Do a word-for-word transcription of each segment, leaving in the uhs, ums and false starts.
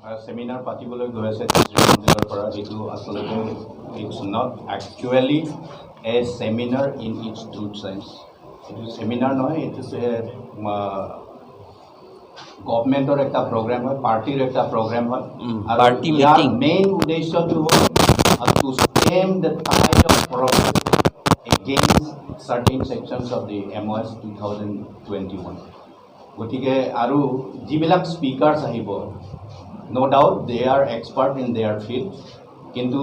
চেমিনাৰ পাতিবলৈ গৈ আছে ত্ৰিশ মন্দিৰৰ পৰা, এইটো আচলতে it's not actually a seminar in its true sense। এইটো চেমিনাৰ নহয়, এইটো গভৰ্ণমেণ্টৰ এটা প্ৰগ্ৰাম হয়, পাৰ্টিৰ এটা প্ৰগ্ৰাম হয়। উম, আৰু পাৰ্টি ইয়াৰ মিটিং। মেইন উদ্দেশ্যটো হ'ল to stem the tide of protest against certain sections of the M O S two thousand twenty-one। গতিকে আৰু যিবিলাক স্পিকাৰ্ছ আহিব, no doubt they are expert in their field, কিন্তু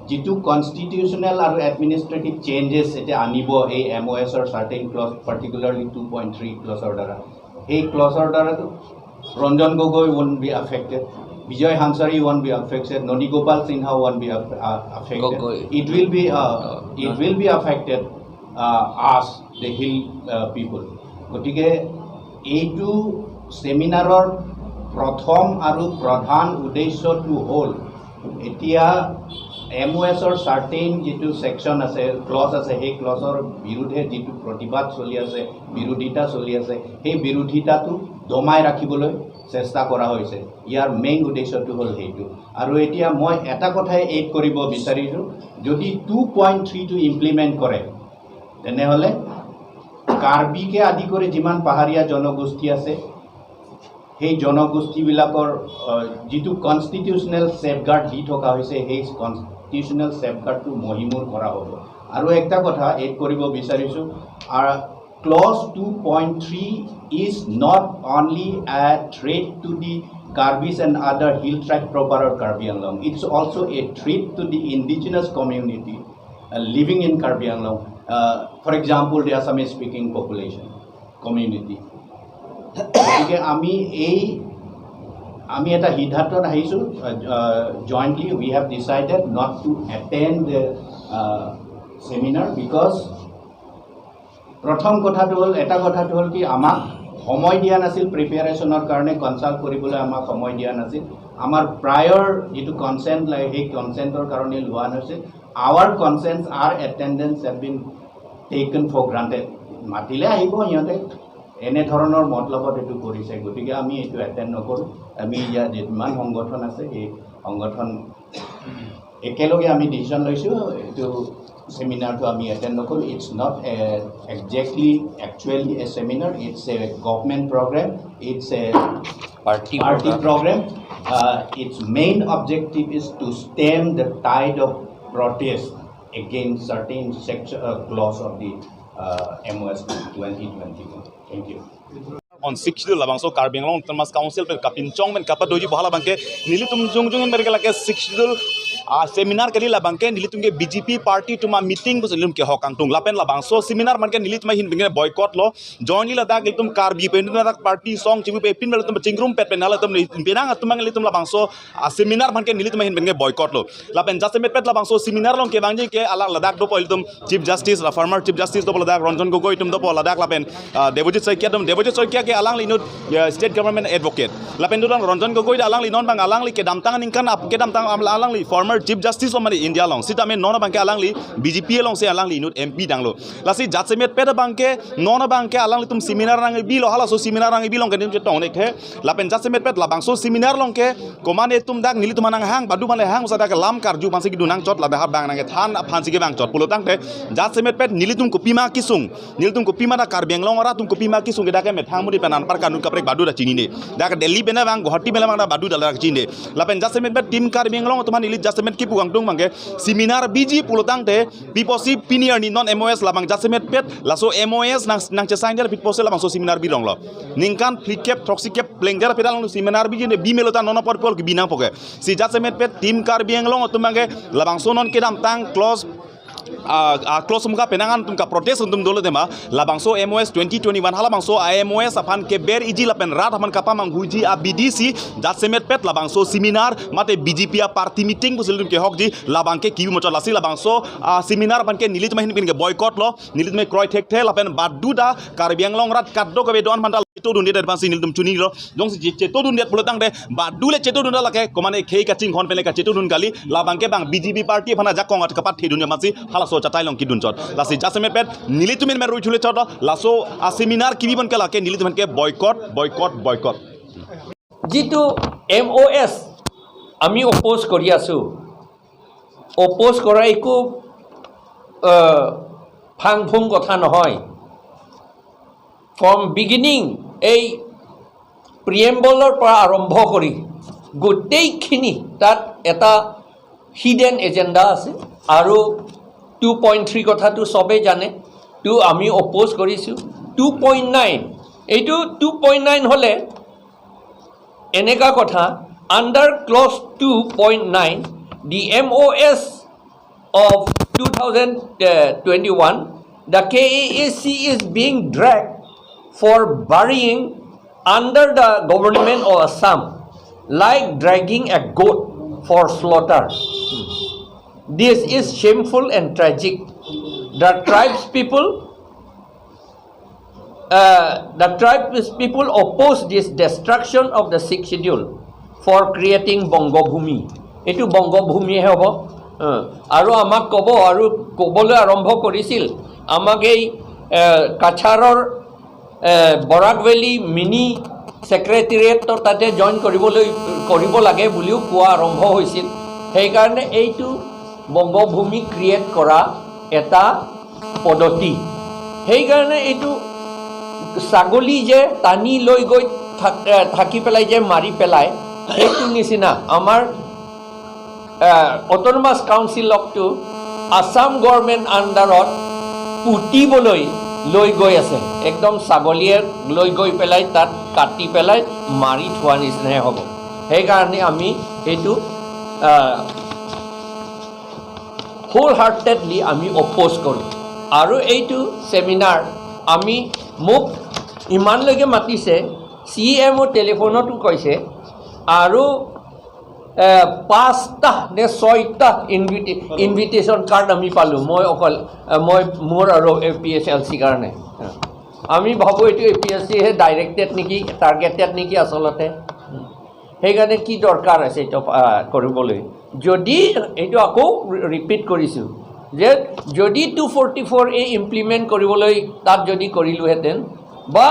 যিটো কনষ্টিটিউচনেল আৰু এডমিনিষ্ট্ৰেটিভ চেঞ্জেছ এতিয়া আনিব এই এম অ' এছৰ certain clause, particularly two point three ক্লজৰ দ্বাৰা, সেই ক্লজৰ দ্বাৰাতো ৰঞ্জন গগৈ won't be affected, বিজয় হানচাৰী won't be affected, ননী গোপাল Sinha won't be affected। Gogoi. It will be uh, Uh, it will be affected uh, us the hill uh, people। গতিকে এইটো চেমিনাৰৰ প্ৰথম আৰু প্ৰধান উদ্দেশ্যটো হ'ল এতিয়া এম অ' এছৰ চাৰ্টেইন যিটো ছেকশ্যন আছে, ক্লজ আছে, সেই ক্লজৰ বিৰুদ্ধে যিটো প্ৰতিবাদ চলি আছে, বিৰোধিতা চলি আছে, সেই বিৰোধিতাটো দমাই ৰাখিবলৈ চেষ্টা কৰা হৈছে। ইয়াৰ মেইন উদ্দেশ্যটো হ'ল সেইটো। আৰু এতিয়া মই এটা কথাই এড কৰিব বিচাৰিছোঁ, যদি টু পইণ্ট থ্ৰীটো ইমপ্লিমেণ্ট কৰে, তেনেহ'লে কাৰ্বিকে আদি কৰি যিমান পাহাৰীয়া জনগোষ্ঠী আছে, সেই জনগোষ্ঠীবিলাকৰ আহ, যিটো কনষ্টিটিউচনেল ছেফগাৰ্ড দি থকা হৈছে, সেই কনষ্টিটিউচনেল ছেফগাৰ্ডটো মহিমূৰ কৰা হ'ব। আৰু একটা কথা এড কৰিব বিচাৰিছোঁ, clause two point three is not only a threat to the Karbis and other hill tribe proper of Karbi Anglong, it's also a threat to the indigenous community uh, living in Karbi Anglong, uh, for example, the Assamese speaking population, community. গতিকে আমি এই আমি এটা সিদ্ধান্তত আহিছোঁ, jointly we have decided not to attend the seminar because প্ৰথম কথাটো হ'ল, এটা কথাটো হ'ল কি, আমাক সময় দিয়া নাছিল প্ৰিপেৰেশ্যনৰ কাৰণে, কনচাল্ট কৰিবলৈ আমাক সময় দিয়া নাছিল। আমাৰ প্ৰায়ৰ যিটো কনচেণ্ট লাগে, সেই কনচেণ্টৰ কাৰণে লোৱা নাছিল। Our concerns, our attendance have been taken for granted। মাতিলে আহিব সিহঁতে, এনেধৰণৰ মতলবত এইটো কৰিছে। গতিকে আমি এইটো এটেণ্ড নকৰোঁ। আমি ইয়াত যিমান সংগঠন আছে, সেই সংগঠন একেলগে আমি ডিচিশ্যন লৈছোঁ, এইটো চেমিনাৰটো আমি এটেণ্ড নকৰোঁ। It's not a exactly actually a seminar, it's a government program, it's a party party program. Uh, its main objective is to stem the tide of protest against certain section uh, clause of the uh, M O S twenty twenty-one. Thank you. On Sixth Schedule labangso Karbi Anglong Autonomous Council pen kapinchong pen kapadoji bohala abangke nelitum jongjong pen ke lake Sixth Schedule a seminar kali labangke nelitum ke B J P party atum a meeting pusi nelitum kehok kangtung lapen labangso seminar abangke nelitum ahin pen ke boycott lo. Jointly ladak nelitum Karbi pen ladak party song chibu pe pin nelitum chingrum pet pen nelitum penang atum nelitum labangso a seminar abangke nelitum ahin pen ke boycott lo. Lapen jasemet pet labangso seminar along kevangji ke alang ladak dopo ilitum Chief Justice, la former Chief Justice dopo ladak Ranjan Gogoi atum dopo ladak lapen ah, Debojit Saikia atum, Debojit Saikia ke alangli inut ya, state government advocate. Lapen dudang Ranjan Gogoi alangli non abang alangli kedamtang aningkan ap kedamtang am- alangli former Chief Justice lo mane India along. Sitame non abangke alangli B J P alongsi alangli inut M P danglo. Lasi jasemet pet abangke non abangke alanglitum seminar nangbi lo, halaso seminar nangbi along ke nelitum chetong nek the. Lapen jasemet pet labangso seminar along ke komat atum dak nelitum anang hang badu mane hang usa dak lam karju aphansi kedo nangchot lapen ha abang nangkethan aphansi kevangchot pulo tangte jasemet pet nelitum kopima kesung, nelitum kopima dak Karbi Anglong arat atum kopima kesung ke dak ke methang muri pen anpar kanun kaprek badu dak chinine. Dak Delhi pen abang, Guwahati pen abang dak badu dak chinine. Lapen jasemet pet Team Karbi Anglong atum aphan neli jasemet kipu kangtung abangke seminar biji pulo tangte piposi pini arni non M O S labang jasemet pet laso M O S nang nangchesign der piposi labangso seminar birong lo. Ningkan phlikep throksi kep plengder pet along seminar biji ne bimelo ta non apor pol kebi nangpo ke. Si jasemet pet Team Karbi Anglong atum abangke labangso non kedamtang clause ah, ah, clause mukha penang an atum kaprotest atum dolo tema labangso M O S twenty twenty-one halabangso a M O S aphan keber iji lapen rat aphan kapamanghuji abidi si jasemet pet labangso seminar mate B J P a party meeting pusi nelitum kehokji labangke kibi muchot lasi labangso ah, seminar abangke nelitum ahin pen ke boycott lo, nelitum kroi thekthe lapen badu dak Karbi Anglong arat kadokave do-an aphanta chetodundet aphansi nelitum chinilo. Jongsi che- chetodundet pulo tangte badu le chetodun lake komat khei kachinghon pen le kachetodun kali labangke abang B J P party aphan ajakong at kapathedun aphansi halaso achatai along kedunchot. Lasi jasemet pet nelitum men rui thule chot laso a seminar kibi abangke lake nelitum ke boycott, boycott, boycott. যিটো এম অ' এছ আমি অপ'জ কৰি আছো, অপ'জ কৰা একো আহ, ফাং ফুং কথা নহয়। From beginning, এই প্ৰিএম্বলৰ পৰা আৰম্ভ কৰি গোটেইখিনি তাত এটা হিডেন এজেণ্ডা আছে। আৰু টু পইণ্ট থ্ৰী কথাটো চবেই জানে, টু আমি অপ'জ কৰিছোঁ। টু পইণ্ট নাইন, এইটো টু পইণ্ট নাইন হ'লে এনেকা কথা, under clause two point nine, the M O S of two thousand twenty-one, the K A A C is being dragged for burying under the government of Assam, like dragging a goat for slaughter. This is shameful and tragic. The tribes people, uh, the tribes people oppose this destruction of the Sixth Schedule for creating Bongobhumi. এইটো বংগভূমিহে হ'ব। আহ, আৰু আমাক ক'ব, আৰু ক'বলৈ আৰম্ভ কৰিছিল, আমাক এই আহ, কাছাৰৰ আহ, বৰাক ভেলী মিনি ছেক্ৰেটেৰিয়েটৰ তাতে জইন কৰিবলৈ, কৰিব লাগে বুলিও কোৱা আৰম্ভ হৈছিল। সেইকাৰণে এইটো বংগভূমি ক্ৰিয়েট কৰা এটা পদ্ধতি। সেইকাৰণে এইটো ছাগলী যে টানি লৈ গৈ থাক-, আহ, থাকি পেলাই যে মাৰি পেলাই, সেইটো নিচিনা আমাৰ অট'নমাছ কাউন্সিলকটো আছাম গভৰ্ণমেণ্ট আণ্ডাৰত পুতিবলৈ লৈ গৈ আছে। একদম ছাগলীয়ে লৈ গৈ পেলাই তাত কাটি পেলাই মাৰি থোৱা নিচিনাহে হ'ব। সেইকাৰণে আমি এইটো হ'ল হাৰ্টেডলি আমি অপ'জ কৰোঁ। আৰু এইটো ছেমিনাৰ আমি, মোক ইমানলৈকে মাতিছে, চি ই এম অ' টেলিফোনতো কৈছে, আৰু এ, পাঁচটা নে ছয়টা ইনভিটি ইনভিটেশ্যন কাৰ্ড আমি পালোঁ। মই অকল, এ, মই মোৰ আৰু এ পি এইচ এল চিৰ কাৰণে। আমি ভাবোঁ এইটো এ পি এইচ চিহে ডাইৰেক্টেড নেকি, টাৰ্গেটেড নেকি আচলতে। সেইকাৰণে কি দৰকাৰ আছে এইটো, আ, কৰিবলৈ? যদি এইটো আকৌ ৰি-, ৰিপিট কৰিছোঁ যে যদি টু ফৰ্টি ফ'ৰ এ ইমপ্লিমেণ্ট কৰিবলৈ তাত যদি কৰিলোহেঁতেন বা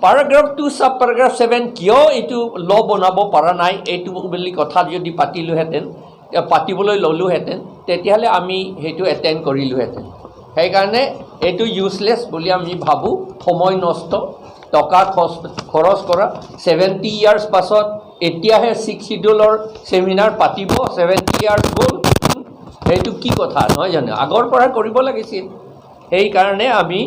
পেৰাগ্ৰাফ টু ছাব পেৰাগ্ৰাফ ছেভেন কিয় এইটো ল' বনাব পৰা নাই, এইটো বুলি কথা যদি পাতিলোহেঁতেন, এ, পাতিবলৈ ল'লোহেঁতেন, তেতিয়াহ'লে আমি সেইটো এটেণ্ড কৰিলোহেঁতেন। সেইকাৰণে এইটো ইউজলেছ বুলি আমি ভাবোঁ, সময় নষ্ট, টকা খৰচ, খৰচ কৰা। ছেভেণ্টি ইয়াৰ্ছ পাছত এতিয়াহে ছিক্স শ্বিডিউলৰ ছেমিনাৰ পাতিব, ছেভেণ্টি ইয়াৰ্ছ গ'ল, সেইটো কি কথা নহয় জানো? আগৰ পৰা কৰিব লাগিছিল। সেইকাৰণে আমি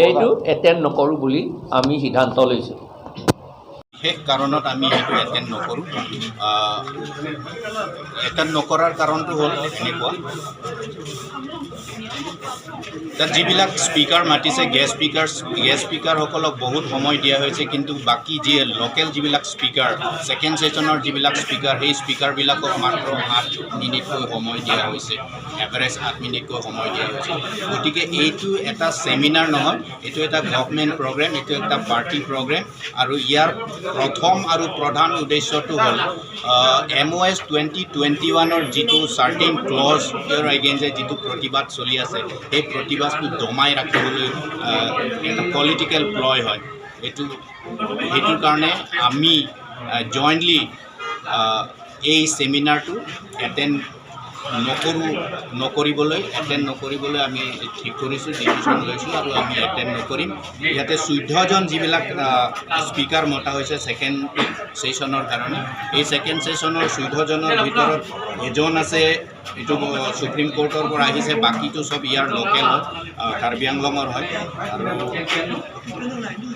এইটো এটেণ্ড নকৰোঁ বুলি আমি সিদ্ধান্ত লৈছোঁ। বিশেষ কাৰণত আমি এইটো এটেণ্ড নকৰোঁ। এটেণ্ড নকৰাৰ কাৰণটো হ'ল এনেকুৱা, তাত যিবিলাক স্পীকাৰ মাতিছে, গেষ্ট স্পীকাৰ, গেষ্ট স্পীকাৰসকলক বহুত সময় দিয়া হৈছে, কিন্তু বাকী যি লোকেল যিবিলাক স্পীকাৰ, ছেকেণ্ড ছেছনৰ যিবিলাক স্পীকাৰ, সেই স্পীকাৰবিলাকক মাত্ৰ আঠ মিনিটকৈ সময় দিয়া হৈছে, এভাৰেজ আঠ মিনিটকৈ সময় দিয়া হৈছে। গতিকে এইটো এটা ছেমিনাৰ নহয়, এইটো এটা গভৰ্ণমেণ্ট প্ৰগ্ৰেম, এইটো এটা পাৰ্টি প্ৰগ্ৰেম। আৰু ইয়াৰ প্ৰথম আৰু প্ৰধান উদ্দেশ্যটো হ'ল, এম অ' এছ টুৱেণ্টি টুৱেণ্টি ওৱানৰ যিটো চাৰ্টিন ক্লজৰ এগেইনষ্টে যিটো প্ৰতিবাদ চলি আছে, সেই প্ৰতিবাদটো দমাই ৰাখিবলৈ, আহ, এটা পলিটিকেল প্লয় হয়। এইটো, সেইটোৰ কাৰণে আমি, আহ, জইণ্টলি, আহ, এই ছেমিনাৰটো এটেণ্ড নকৰোঁ, নকৰিবলৈ, এটেণ্ড নকৰিবলৈ আমি ঠিক কৰিছোঁ, ডিচিশ্যন লৈছোঁ আৰু আমি এটেণ্ড নকৰিম। ইয়াতে চৈধ্যজন যিবিলাক, আহ, স্পীকাৰ মতা হৈছে ছেকেণ্ড ছেছনৰ কাৰণে, এই ছেকেণ্ড ছেছনৰ চৈধ্যজনৰ ভিতৰত এজন আছে, এইটো, আহ, ছুপ্ৰিম কোৰ্টৰ পৰা আহিছে, বাকীটো চব ইয়াৰ লোকেল হয়, আহ, কাৰ্বি আংলঙৰ হয়। আৰু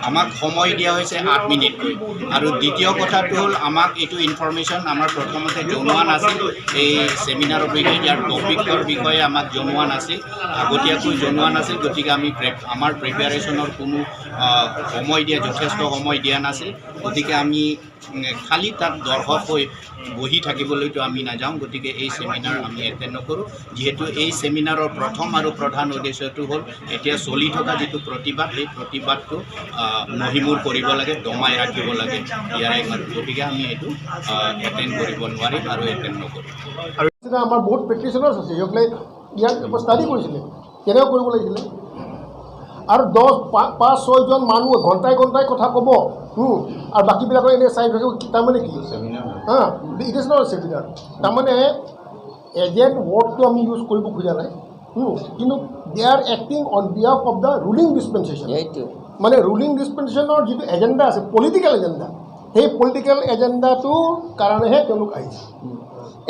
আমাক সময় দিয়া হৈছে আঠ মিনিটকৈ। আৰু দ্বিতীয় কথাটো হ'ল, আমাক এইটো ইনফৰমেশ্যন আমাৰ প্ৰথমতে জনোৱা নাছিল, এই ছেমিনাৰৰ বিষয়ে, ইয়াৰ টপিকৰ বিষয়ে আমাক জনোৱা নাছিল, আগতীয়াকৈ জনোৱা নাছিল। গতিকে আমি প্ৰে-, আমাৰ প্ৰিপেৰেশ্যনৰ কোনো, আহ, সময় দিয়া, যথেষ্ট সময় দিয়া নাছিল। গতিকে আমি, উম, খালি তাত দৰ্শক হৈ বহি থাকিবলৈতো আমি নাযাওঁ। গতিকে এই ছেমিনাৰ আমি এটেণ্ড নকৰোঁ। যিহেতু এই ছেমিনাৰৰ প্ৰথম আৰু প্ৰধান উদ্দেশ্যটো হ'ল এতিয়া চলি থকা যিটো প্ৰতিবাদ, সেই প্ৰতিবাদটো, আহ, মষিমূৰ কৰিব লাগে, দমাই ৰাখিব লাগে, ইয়াৰে ইমান। গতিকে আমি এইটো, আহ, এটেণ্ড কৰিব নোৱাৰিম আৰু এটেণ্ড নকৰোঁ। আৰু নিচিনা আমাৰ বহুত প্ৰেক্টিচনাৰ্ছ আছে, সিহঁতে ইয়াক ষ্টাডি কৰিছিলে, কেনেকৈ কৰিব লাগিছিলে। আৰু দহ পা- পাঁচ ছয়জন মানুহ ঘণ্টাই ঘণ্টাই কথা ক'ব। আৰু বাকীবিলাকৰ এনে চাই থাকিব, কি- তাৰমানে কি? হা, ইট ইজ নট ছেমিনাৰ। তাৰমানে এজেণ্ট ৱৰ্ডটো আমি ইউজ কৰিব খোজা নাই। কিন্তু they are acting on behalf of the ruling dispensation। মানে ৰুলিং ডিছপেনশ্যনৰ যিটো এজেণ্ডা আছে, পলিটিকেল এজেণ্ডা, সেই পলিটিকেল এজেণ্ডাটোৰ কাৰণেহে তেওঁলোক আহিছে।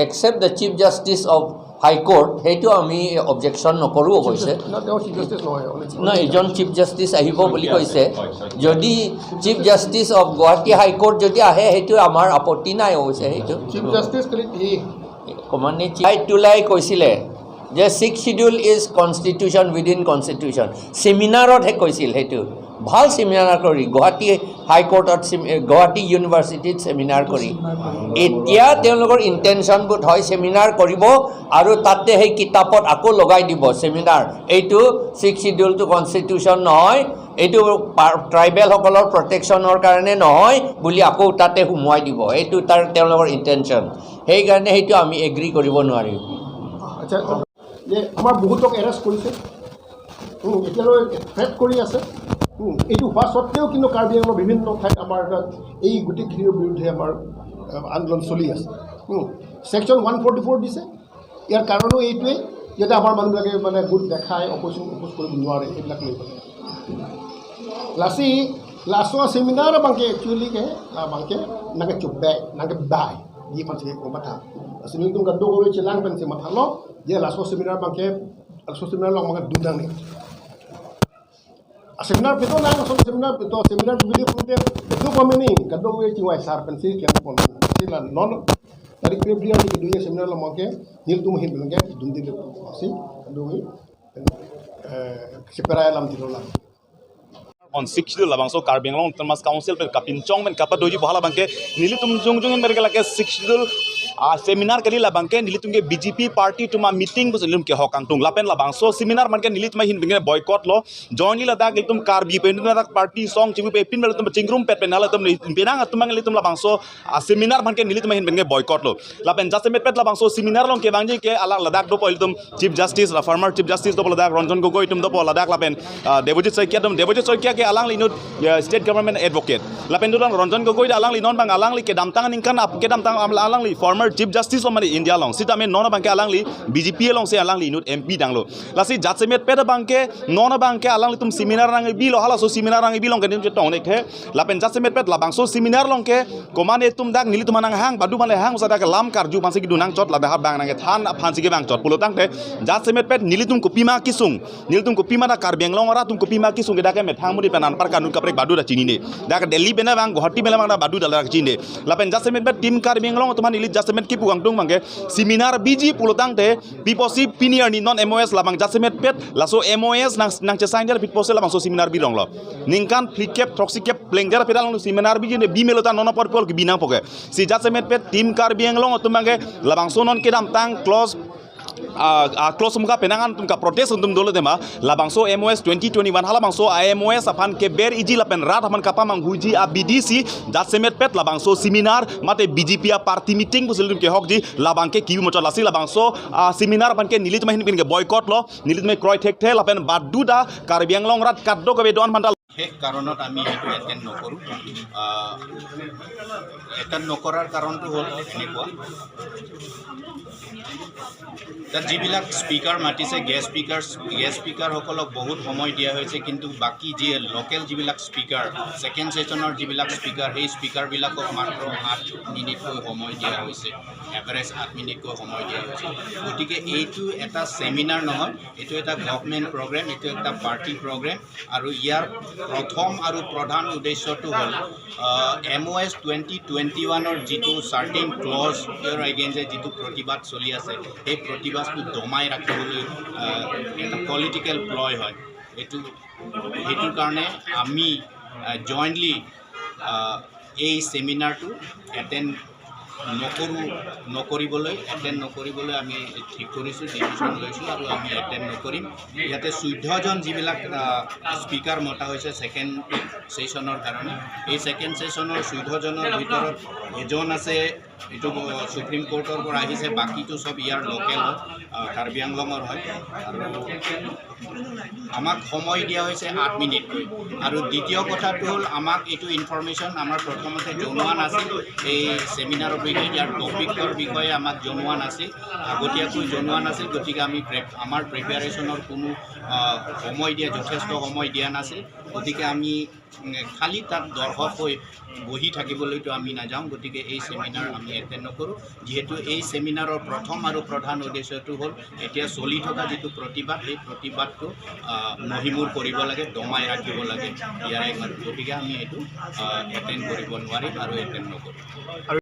Except the Chief Justice of High Court, সেইটো আমি অবজেকশ্যন নকৰোঁ অৱশ্যে। ন, তেওঁ চিফ জাষ্টিছ নহয়, only নহয়, এজন চিফ জাষ্টিচ আহিব বুলি কৈছে। যদি chief justice of Guwahati high court যদি আহে, সেইটো আমাৰ আপত্তি নাই অৱশ্যে। সেইটো চিফ জাষ্টিচ খালি ই কমানে চিফ টুলাই কৈছিলে যে Sixth Schedule is constitution within constitution। ছেমিনাৰতহে কৈছিল সেইটো। ভাল ছেমিনাৰ কৰি গুৱাহাটী হাই কোৰ্টত চিম- গুৱাহাটী ইউনিভাৰ্চিটিত ছেমিনাৰ কৰি এতিয়া তেওঁলোকৰ ইণ্টেনশ্যন বোধ হয় ছেমিনাৰ কৰিব আৰু তাতে সেই কিতাপত আকৌ লগাই দিব ছেমিনাৰ, এইটো ছিক্স শ্বিডিউলটো কনষ্টিটিউশ্যন নহয়, এইটো পা- ট্ৰাইবেলসকলৰ প্ৰটেকশ্যনৰ কাৰণে নহয় বুলি আকৌ তাতে সোমোৱাই দিব। এইটো তাৰ তেওঁলোকৰ ইণ্টেনশ্যন। সেইকাৰণে সেইটো আমি এগ্ৰী কৰিব নোৱাৰিম। আচ্ছা, যে আমাৰ বহুতক এৰেষ্ট কৰিছে, উম, এতিয়ালৈ থ্ৰেট কৰি আছে। উম, এইটো হোৱা স্বত্বেও কিন্তু কাৰ্বি আংলঙৰ বিভিন্ন ঠাইত আমাৰ তাত এই গোটেইখিনিৰ বিৰুদ্ধে আমাৰ আহ, আন্দোলন চলি আছে। ছেকশ্যন ওৱান ফৰ্টি ফ'ৰ দিছে। ইয়াৰ কাৰণো এইটোৱেই, যাতে আমাৰ মানুহবিলাকে মানে গোট দেখাই অপজিশ্যন অপ'জ কৰিব নোৱাৰে, এইবিলাক লৈ পেলাই। Lasi, laso seminar abangke actually ke, abangke nangkechobei, nangkebai, di pansi ko matha. Lasi nelitum kadokave chelang pensi mathalo, je laso seminar abangke, laso seminar along abangke dundang ni. A seminar pito nang, laso seminar pito, seminar bili pute, itu komeni, kadokave chingvai sar pensi kian pon. Sila non, tarik February kedua seminar along abangke, nelitum ahin abangke, dundi le, si, kadokave, eh, separai alam tilo alam. On Sixth Schedule labangso Karbi Anglong Autonomous Council pen kapinchong pen kapadoji bohala abangke nelitum jongjong merke lake Sixth Schedule ah, seminar kali labangke nelitum ke B J P party atum a-meeting pusi nelitum kehok kangtung lapen labangso seminar abangke nelitum ahin abangke boycott lo. Jointly ladak nelitum Karbi pen ladak party song chibu pe pin nelitum chingrum pet pen nelitum penang atum abang nelitum labangso ah, seminar abangke nelitum ahin abangke boycott lo. Lapen jasemet pet labangso seminar along kevangji ke alang ladak dopo ilitum Chief Justice la former Chief Justice dopo ladak Ranjan Gogoi atum dopo ladak lapen ah, Debojit Saikia atum, Debojit Saikia ke alangli inut ya, state government advocate. Lapen dolang Ranjan Gogoi ta alangli non abang alangli kedamtang aningkan ap kedamtang am- alangli former Chief Justice lo mane India along. Sitame non abangke alangli B J P alongsi alangli inut M P danglo. Lasi jasemet pet abangke non abangke alanglitum seminar nangkebilo, halaso seminar nangkebi along kedim chetong nek the. Lapen jasemet pet labangso seminar along ke komane atum dak nelitum aphan nanghang, badu mane hang usa dak lam karju aphansi kedo nangchot, ladak abang nangkethan aphansi kevangchot pulotangte jasemet pet nelitum kopima kesung, nelitum kopima ta Karbi Anglong arat atum kopima kesung ke dak ke methang mudi pen anpar kanun kaprek badu ta chinine. Dak Delhi pen abang, Guwahati pen abang ta badu ta ladak chinine. Lapen jasemet pet Team Karbi Anglong atum aphan neli jasemet kipu kangtung abangke seminar biji pulotangte piposi pini arni non M O S labang jasemet pet laso M O S nang nangchesign der piposi labangso seminar bironglo. Ningkan phlikep throksi kep plengder pet alang seminar biji ne bimelo ta non apor pol kebi nangpo ke. Si jasemet pet Team Karbi Anglong atum abangke labangso non kedamtang clause ah, ah, clause atum kapenang an atum kaprotest atum dolo tema labangso M O S twenty twenty-one halabangso a-M O S aphan keber iji lapen rat aphan kapamanghuji abidi si jasemet pet labangso seminar mate B J P a-party meeting pusi nelitum kehokji labangke kibi muchot. Lasi labangso ah, seminar abangke nelitum ahin abangke boycott lo, nelitum kroi thekthe lapen badu ta Karbi Anglong arat kadokave do-an aphan ta বিশেষ কাৰণত আমি এইটো এটেণ্ড নকৰোঁ। এটেণ্ড নকৰাৰ কাৰণটো হ'ল এনেকুৱা, তাত যিবিলাক স্পীকাৰ মাতিছে, গেষ্ট স্পীকাৰ, গেষ্ট স্পীকাৰসকলক বহুত সময় দিয়া হৈছে, কিন্তু বাকী যি লোকেল যিবিলাক স্পীকাৰ, ছেকেণ্ড ছেছনৰ যিবিলাক স্পীকাৰ, সেই স্পীকাৰবিলাকক মাত্ৰ আঠ মিনিটকৈ সময় দিয়া হৈছে, এভাৰেজ আঠ মিনিটকৈ সময় দিয়া হৈছে। গতিকে এইটো এটা ছেমিনাৰ নহয়, এইটো এটা গভৰ্ণমেণ্ট প্ৰগ্ৰেম, এইটো এটা পাৰ্টি প্ৰগ্ৰেম। আৰু ইয়াৰ প্ৰথম আৰু প্ৰধান উদ্দেশ্যটো হ'ল এম অ' এছ টুৱেণ্টি টুৱেণ্টি ওৱানৰ যিটো চাৰ্টিন ক্লজৰ এগেইনষ্টে যিটো প্ৰতিবাদ চলি আছে, সেই প্ৰতিবাদটো দমাই ৰাখিবলৈ আহ, এটা পলিটিকেল প্লয় হয়। এইটো সেইটোৰ কাৰণে আমি জইণ্টলি এই ছেমিনাৰটো এটেণ্ড নকৰোঁ, নকৰিবলৈ, এটেণ্ড নকৰিবলৈ আমি ঠিক কৰিছোঁ, ডিচিশ্যন লৈছোঁ আৰু আমি এটেণ্ড নকৰিম। ইয়াতে চৈধ্যজন যিবিলাক স্পীকাৰ মতা হৈছে ছেকেণ্ড ছেছনৰ কাৰণে, এই ছেকেণ্ড ছেছনৰ চৈধ্যজনৰ ভিতৰত এজন আছে এইটো ছুপ্ৰিম কোৰ্টৰ পৰা আহিছে, বাকীটো চব ইয়াৰ লোকেল হয়, আহ, কাৰ্বি আংলঙৰ হয়। আৰু আমাক সময় দিয়া হৈছে আঠ মিনিটকৈ। আৰু দ্বিতীয় কথাটো হ'ল, আমাক এইটো ইনফৰমেশ্যন আমাৰ প্ৰথমতে জনোৱা নাছিল, এই ছেমিনাৰৰ বিষয়ে, ইয়াৰ টপিকৰ বিষয়ে আমাক জনোৱা নাছিল, আগতীয়াকৈ জনোৱা নাছিল। গতিকে আমি প্ৰে-, আমাৰ প্ৰিপেৰেশ্যনৰ কোনো, আহ, সময় দিয়া, যথেষ্ট সময় দিয়া নাছিল। গতিকে আমি, উম, খালি তাত দৰ্শক হৈ বহি থাকিবলৈতো আমি নাযাওঁ। গতিকে এই ছেমিনাৰ আমি এটেণ্ড নকৰোঁ। যিহেতু এই ছেমিনাৰৰ প্ৰথম আৰু প্ৰধান উদ্দেশ্যটো হ'ল, এতিয়া চলি থকা যিটো প্ৰতিবাদ, সেই প্ৰতিবাদটো, আহ, মষিমূৰ কৰিব লাগে, দমাই ৰাখিব লাগে। ইয়াৰে ইমান। গতিকে আমি এইটো, আহ, এটেণ্ড কৰিব নোৱাৰিম আৰু এটেণ্ড নকৰোঁ।